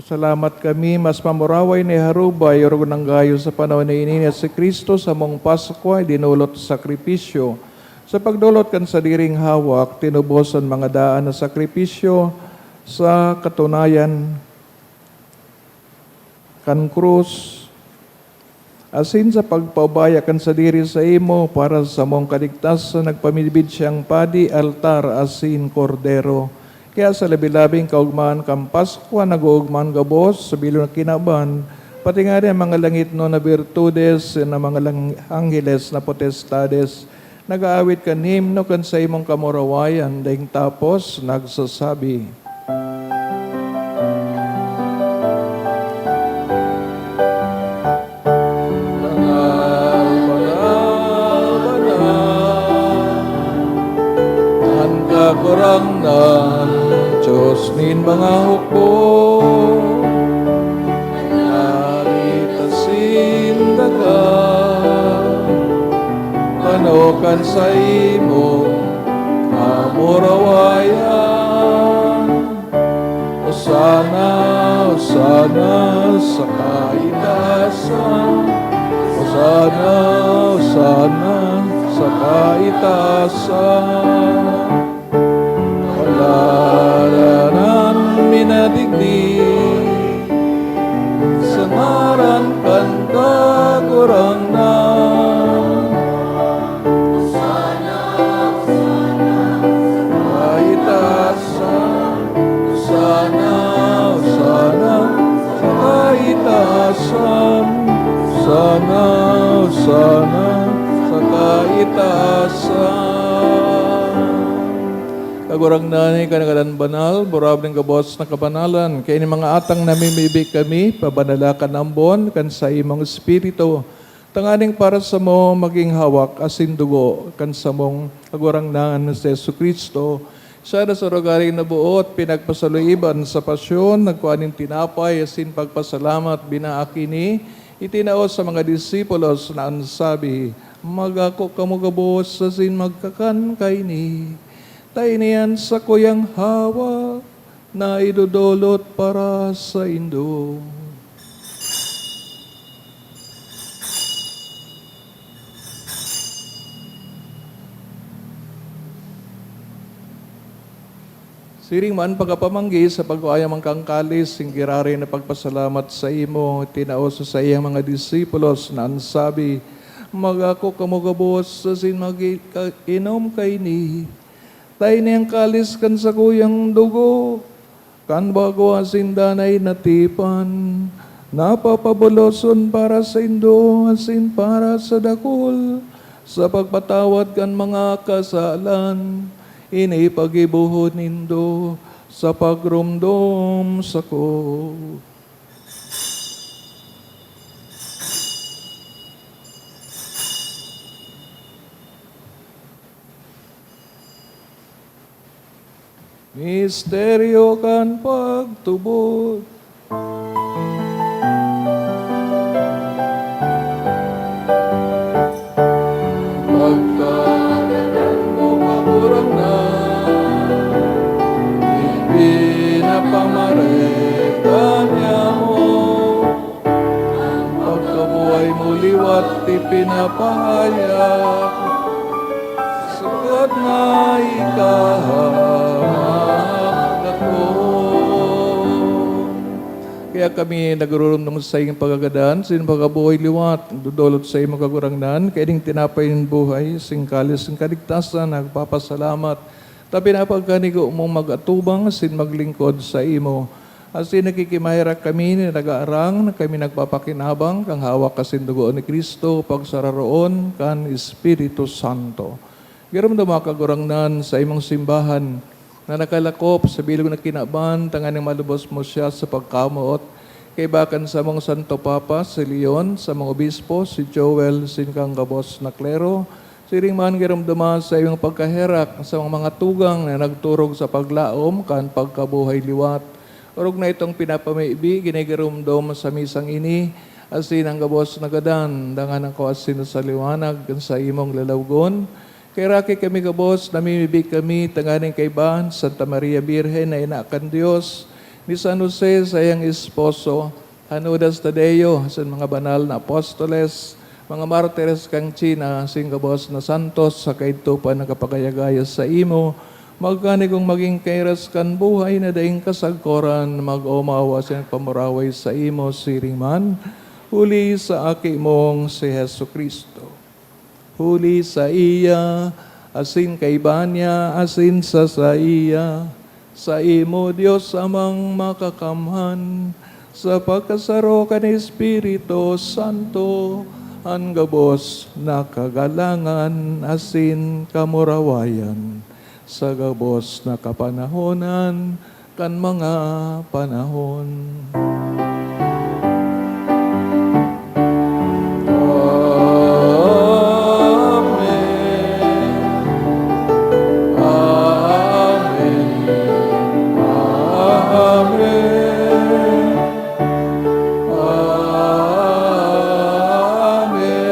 Salamat kami, mas mamuraway na iharubay, orog nang gayo sa panahon na ini, na si Cristo samong Paskwa idinolot sa sakripisyo. Sa pagdolot kan sadiring hawak, tinubos an mga daan na sakripisyo sa katunayan kan krus. Asin sa pagpaubaya kan sadiri saimo para sa samong kaligtasan, nagpamidbid siyang padi, altar, asin kordero. Kaya sa labi-labing kaogmahan kan Paskwa, nag-oogma an gabos sa bilog na kinaban, pati ngani an mga langitnon na birtudes, an mga lang-, angheles na potestades, nag-aawit kan himno kan saimong kamurawayan, daing tapos nagsasabi, "Banal, banal, banal, an Kagurangnan, Dios nin mga hukbo." Langit asin daga, ano kan saimong kamurawayan? Hosana, Hosana sa kaitaasan. Hosana, Hosana sa kaitaasan. Padalanan mi na digdi sa ngaran kan Kagurangnan. Kaitaasan, Hosana, Hosana sa kaitaasan. Hosana, Hosana sa kaitaasan. Kagurangnan, ika na gadan banal, burabod nin gabos na kabanalan. Kaya nin mga atang namimibi kami, pabanala kan ambon kan saimong Espiritu, tanganing para samo magin hawak asin dugo kan samong Kagurangnan na si Jesu-Cristo. Siya na sa rugari na boot, pinagpasaluiban sa pasyon, nagkua nin tinapay asin pagpasalamat, binaak ini, itinao sa mga disipulos na an sabi, "Magako kamo gabos asin magkakan kaini." Ta ini an sakuyang hawak na idodolot para saindo. Siring man pagkapamanggi sa pagkua man kan kalis, nin giraray na pagpasalamat saimo, tinao sa saiyang mga disipulos na an sabi, "Magako kamo gabos asin magi-, ka-, inom kaini." Ta ini an kalis kan sakuyang dugo, kan bago asin danay na tipan, na papabuloson para saindo asin para sa dakul, sa pagpatawad kan mga kasalan. Ini paggibohon nindo sa pagromdom sako. Misteryo kan pagtubod. Pagkagadan mo, Kagurangnan, ipinapamareka niamo. An pagkabuhay mo liwat ipinapahayag, sagkod na ika magdatong. Kami nagururumdom sa iyong pagkagadan, sin pagkabuhay liwat, dodolot sa imo, Kagurangnan, kaining tinapay nin buhay, sin kalis nin kaligtasan, nagpapasalamat. Ta pinapagkanigo mong mag-atubang sin maglingkod sa imo. Asin nakikimaherak kami na nag-aarang na kami nagpapakinabang kan hawak asin dugo ni Cristo, pagsararoon kan Espiritu Santo. Giromdoma, Kagurangnan, sa imong simbahan na nakalakop sa bilog na kinaban, tanganing malubos mo siya sa pagkamoot. Kaiba kan samong Santo Papa, si Leon, samong obispo, si Joel, sin kan gabos na klero, siring man giromdoma sa imong pagkaherak sa mga tugang na nagturog sa paglaom kan pagkabuhay liwat. Orog na itong pinapamibi, ginigiromdom sa misang ini, asin ang gabos na gadan, dangan ang kawasin sa liwanag kan sa imong lalawgon. Kaheraki kami gabos, namimibi kami tanganing kaibahan Santa Maria Birhen na Ina kan Dios, ni San Jose saiyang esposo, kan Judas Tadeo, asin mga banal na apostoles, mga martires kan China, asin gabos na santos sa kaidto pa nakapagayagaya sa imo, magkanigong magin kairas kan buhay na daing kasagkoran, mag-omaw asin pamuraway sa imo siring man, huli sa Aki mong si Jesu-Cristo. Huli saiya, asin kaiba niya, asin sa saiya, sa imo, Dios Amang Makakamhan, sa pagkasaro kan Espiritu Santo, an gabos na kagalangan asin kamurawayan, sa gabos na kapanahonan, kan mga panahon. Amen. Amen. Amen. Amen. Amen.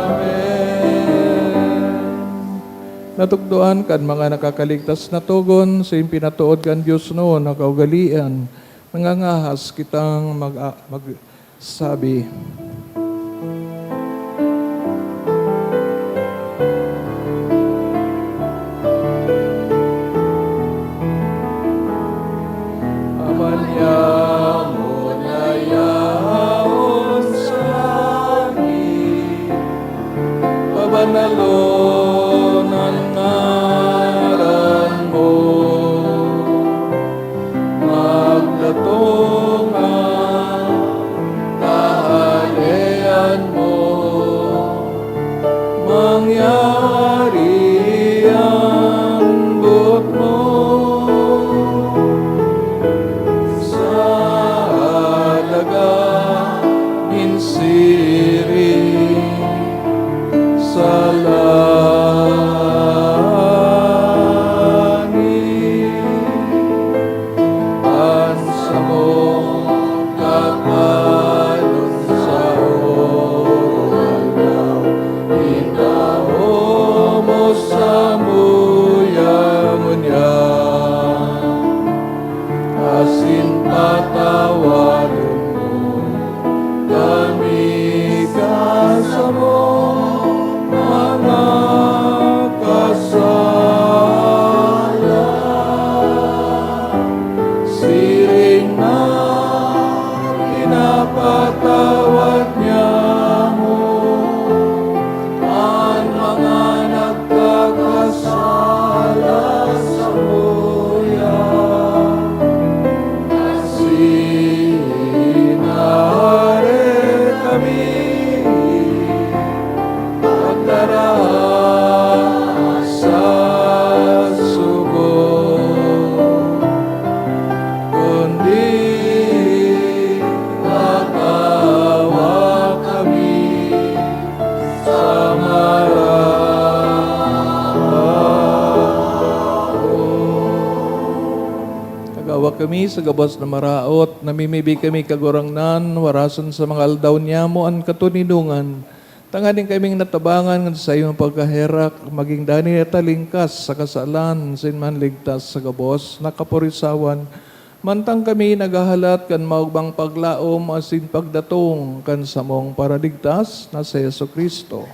Amen. Natukdoan kan mga nakakaligtas na togon, sa pinatood kan Dios noon na kaugalian, nangangahas kitang mag-, magsabi. Ama niamo na yaon sa langit, pabanalon an ngaran mo, magdatong an kahadean mo, mangyari an boot mo sa daga nin siring sa langit. An samong kakalon sa aldaw, itao mo samuya ngunyan, asin patawaron mo kami kan samong mga kasala, siring na pinapatawad niamo an mga nagkakasala samuya. Asin aare kami pagdara sa sugo, kundi patawa kami sa maraot. Nagawa kami sa gabos na maraot, namimibi kami, Kagurangnan, warason sa mga aldaw niyamo an katoninongan, tanganing kaming natabangan kan saimong pagkaherak, magin danay na talingkas sa kasalan, asin manligtas sa gabos na kapurisawan, mantang kami naghahalat kan maogmang paglaom asin pagdatong kan samong Paraligtas na si Jesu-Cristo.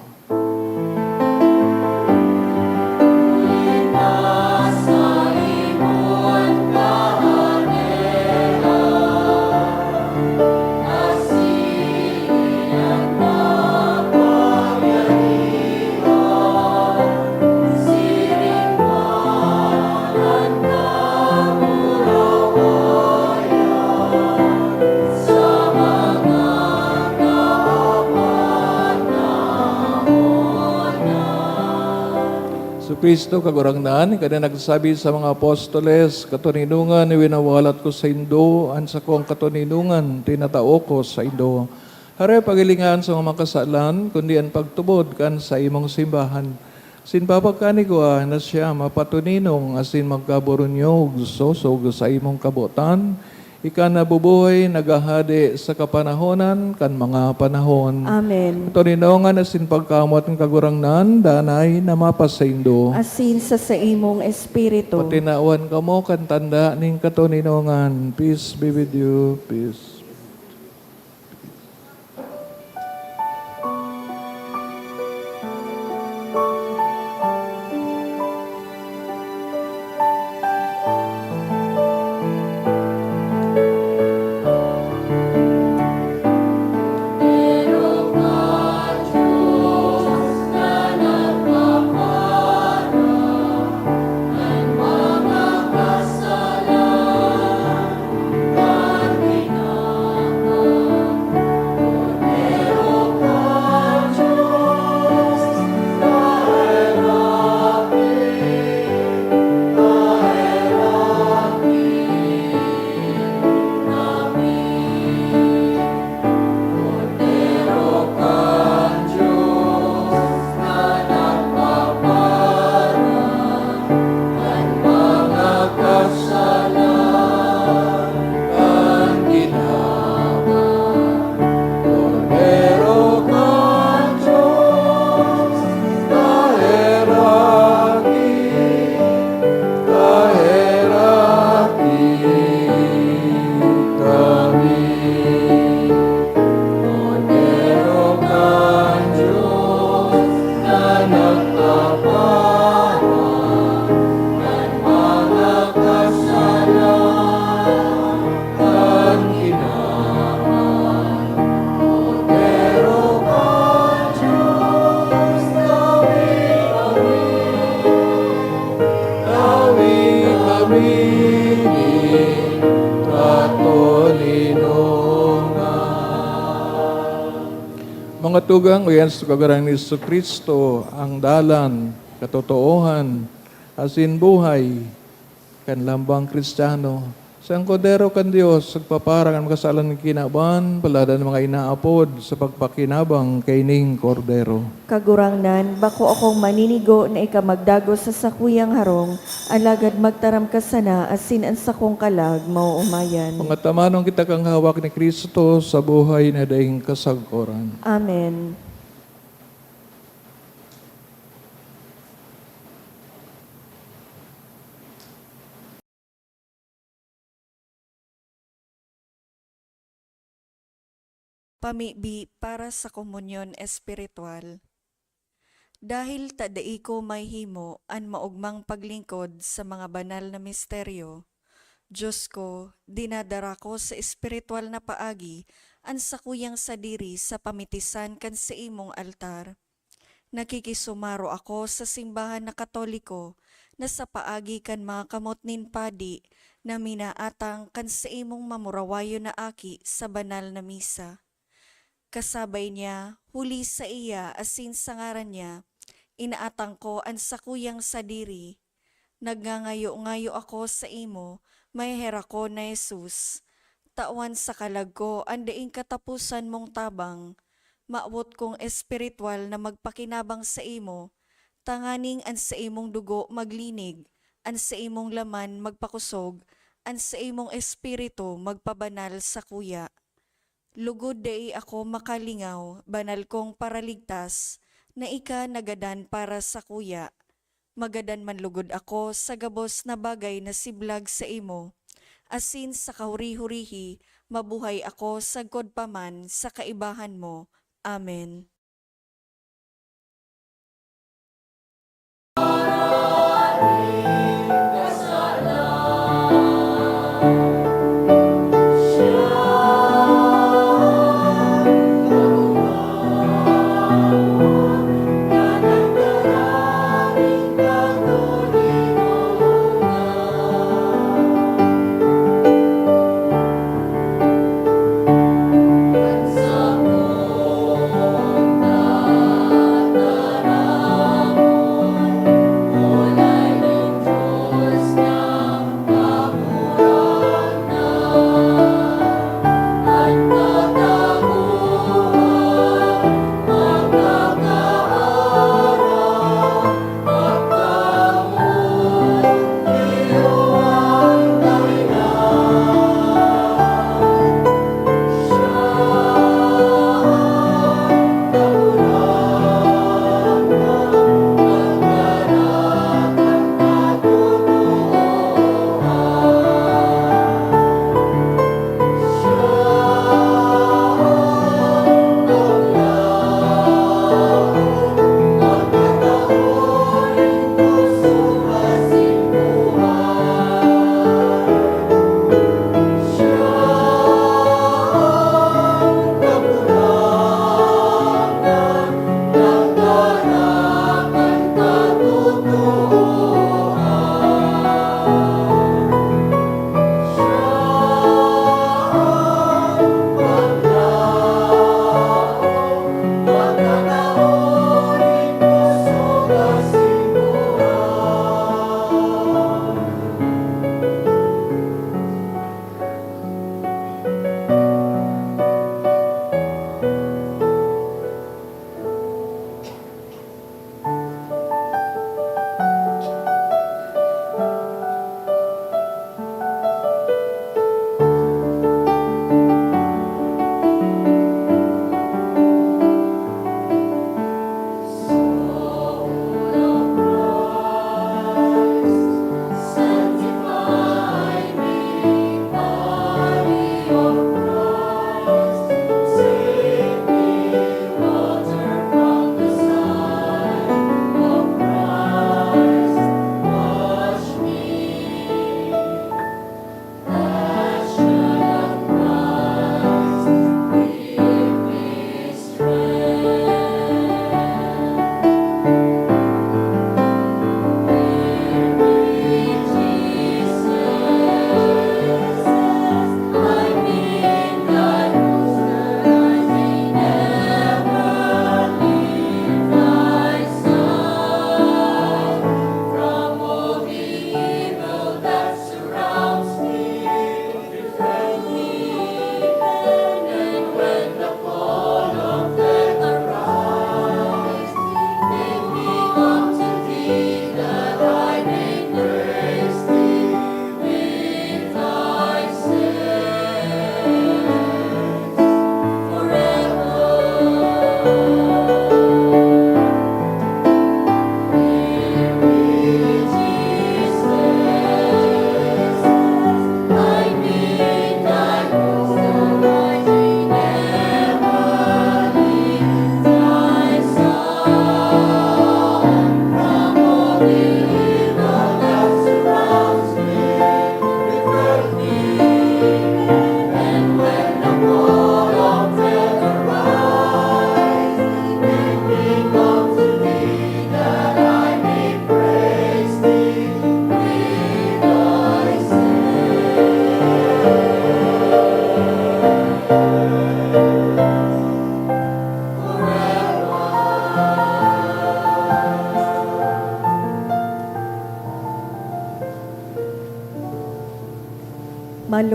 Cristo, Kagurangnan, ika na nagsabi sa mga apostoles, "Katoninongan winawalat ko saindo, an sakong katoninongan tinatao ko saindo." Hare, paghilinga an sakong mga kasalan, kundi an pagtubod kan saimong simbahan. Asin papagkanigwa na siya mapatoninong asin magkaburunyog, sosog sa imong kabotan, ika nabubuhay, naghahade sa kapanahonan kan mga panahon. Amen. Katoninongan asin pagkamoot kan Kagurangnan, danay na mapasaindo. Asin sa saimong espiritu. Patinawan kamo kan tanda nin katoninongan. Peace be with you. Peace. Mga tugang, uyan sa Kagurangnan ni Jesu-Cristo, ang dalan, katotoohan, asin buhay kan lambang Cristiano. Sa Kordero kan Dios, nagpaparang an kasalan nin kinaban, palad an mga inaapod sa pagpakinabang kaining Kordero. Kagurangnan, bako akong maninigo na ika magdagos sa sakuyang harong, alagad magtaram ka sana asin an sakong kalag maoomayan. Mga tamanon, kita kan hawak ni Cristo sa buhay na daing kasagkoran. Amen. Pamibi para sa komunyon espiritual. Dahil ta dai ko mahihimo an maogmang paglingkod sa mga banal na misteryo, Dios ko, dinadara ko sa espiritual na paagi an sakuyang sadiri sa pamitisan kan saimong altar. Nakikisumaro ako sa simbahan na Katoliko na sa paagi kan mga kamot nin padi na minaatang kan saimong mamurawayon na aki sa banal na misa. Kasabay niya, huli saiya asin sa ngaran niya, inaatang ko an sakuyang sadiri. Nagngangayo-ngayo ako saimo, maheherakon na Jesus, tawan sa kalag ko an daing kataposan mong tabang. Mawot kong espiritual na magpakinabang saimo, tanganing an saimong dugo maglinig, an saimong laman magpakosog, an saimong espiritu magpabanal sakuya. Lugod dai ako makalingaw, banal kong Paraligtas, na ika nagadan para sakuya. Magadan man lugod ako sa gabos na bagay na siblag saimo, asin sa kahuri-hurihi mabuhay ako sagkod pa man sa kaibahan mo. Amen.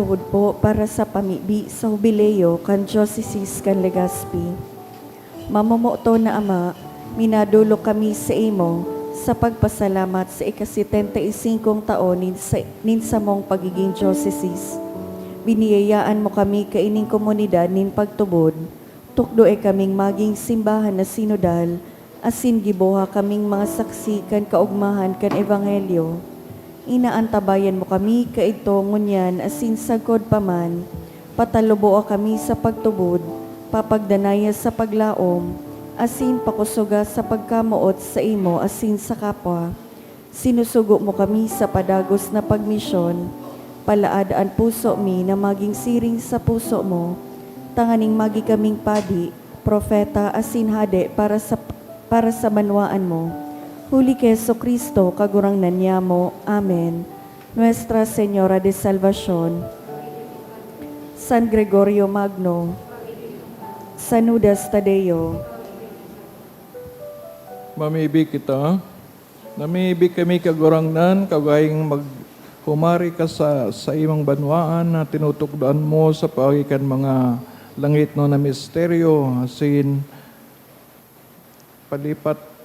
Tubod po para sa pamibi sa Hubileo kan Diocese kan Legazpi. Mamomoton na Ama, minadolok kami sa imo sa pagpasalamat sa ika-setenta y singkong taon nin sa-, nin samong pagiging diocese. Biniyayaan mo kami kaining komunidad nin pagtubod. Tukdoe kaming magin simbahan na sinodal, asin giboha kaming mga saksi kan kaogmahan kan Ebanghelyo. Inaantabayan mo kami kaidto ngunyan asin sagkod pa man. Pataluboa kami sa pagtubod, papagdanaya sa paglaom, asin pakosoga sa pagkamoot saimo asin sa kapwa. Sinusugo mo kami sa padagos na pagmisyon. Palaad an puso mi na magin siring sa puso mo, tanganing magi kaming padi, propeta, asin hade para sa, para sa banwaan mo. Huli ki Jesu-Cristo, Kagurangnan niamo. Amen. Nuestra Señora de Salvacion, San Gregorio Magno, San Judas Tadeo. Mamibi kita. Namibi kami, Kagurangnan, kagayong maghumari ka sa saimong banwaan na tinutukdoan mo sa paagi kan mga langitnon na misteryo, asin palipat-,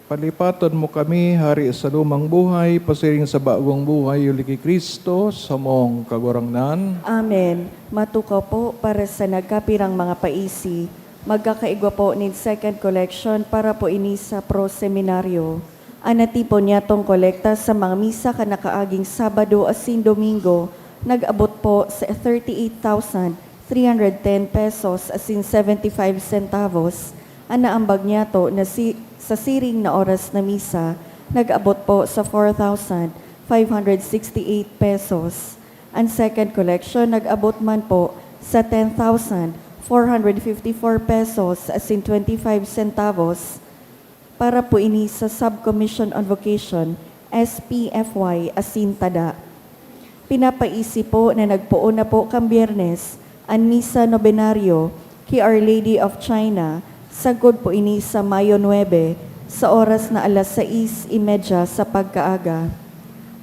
palipaton mo kami, Hari sa lumang buhay, pasiring sa bagong buhay, huli ki Cristo, samong Kagurangnan. Amen. Matukaw po para sa nagkapirang mga paisi. Magkakaigwa po nin second collection para po ini sa Pro Seminario. An natipon niyatong kolekta sa mga misa kan nakaaging Sabado asin Domingo nag-abot po sa thirty-eight thousand three hundred ten pesos asin seventy-five centavos. An naambag niyato na si-, sa siring na oras na misa nag-abot po sa four thousand five hundred sixty-eight pesos. An second collection nag-abot man po sa ten thousand four hundred fifty-four pesos asin twenty-five centavos. Para po ini sa Subcommission on Vocation, S P F Y, asin tada. Pinapaisi po na nagpoon na po kan Biyernes an Misa Nobenaryo ki Our Lady of China, sagkod po ini sa Mayo nuebe, sa oras na alas sais y media sa pagkaaga.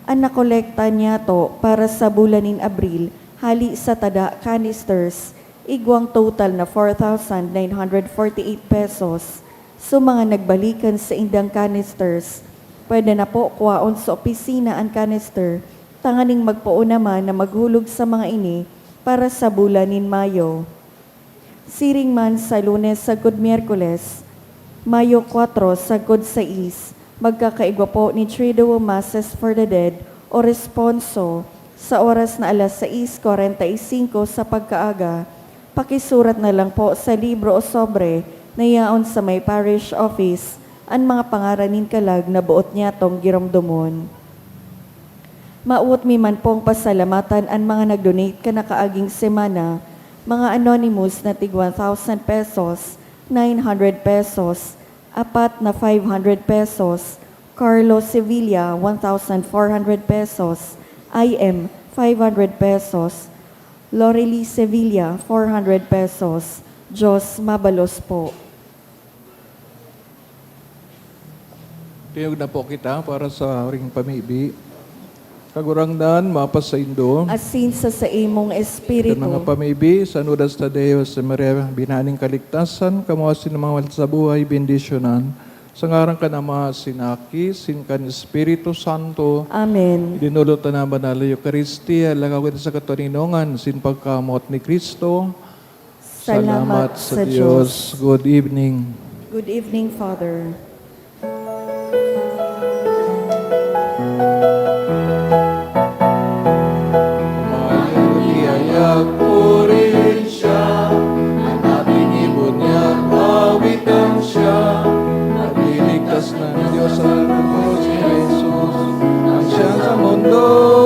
An nakolekta niyato para sa bulan nin Abril, hali sa tada canisters, igwang total na four thousand nine hundred forty-eight pesos. So, mga nagbalikan sa indang canisters, pwede na po kwaon sa opisina an canister, tanganing magpoon naman na maghulog sa mga ini para sa bulan nin Mayo. Siring man sa Lunes sagkod Miyerkules, Mayo kuwatro sagkod sais, magkakaigwa po ni Triduum Masses for the Dead o Responso sa oras na alas sais kwarenta y singko sa pagkaaga. Pakisurat na lang po sa libro o sobre na yaon sa may parish office an mga pangaran nin kalag na boot niyatong giromdomon. Maawot mi man pong pasalamatan an mga nag-donate kan nakaaging semana, mga anonymous na tig one thousand pesos, nine hundred pesos, apat na five hundred pesos, Carlo Sevilla, one thousand four hundred pesos, I M, five hundred pesos, Lorely Sevilla, four hundred pesos. Diyos mabalos po. Tingog na po kita para sa huring pamibi. Kagurangnan, mapasaindo. Asin sa saimong espiritu. Kan mga pamibi, San Judas Tadeo, si Maria, Binaning Kaligtasan, kamo asin mga mahal sa buhay, bendisyonan. Sa ngaran kan Ama, sin Aki, sin kan Espiritu Santo. Amen. Idinulot na banal na Eukaristia, lakaw kita sa katoninongan, sin pagkamot ni Cristo. Salamat sa Diyos. Good evening. Good evening, Father. Mayong iyayag purihin siya, an ating ibon niya, awitan siya. Nagliligtas ng Diyos sa lubos ni Jesus, ang siya sa mundo.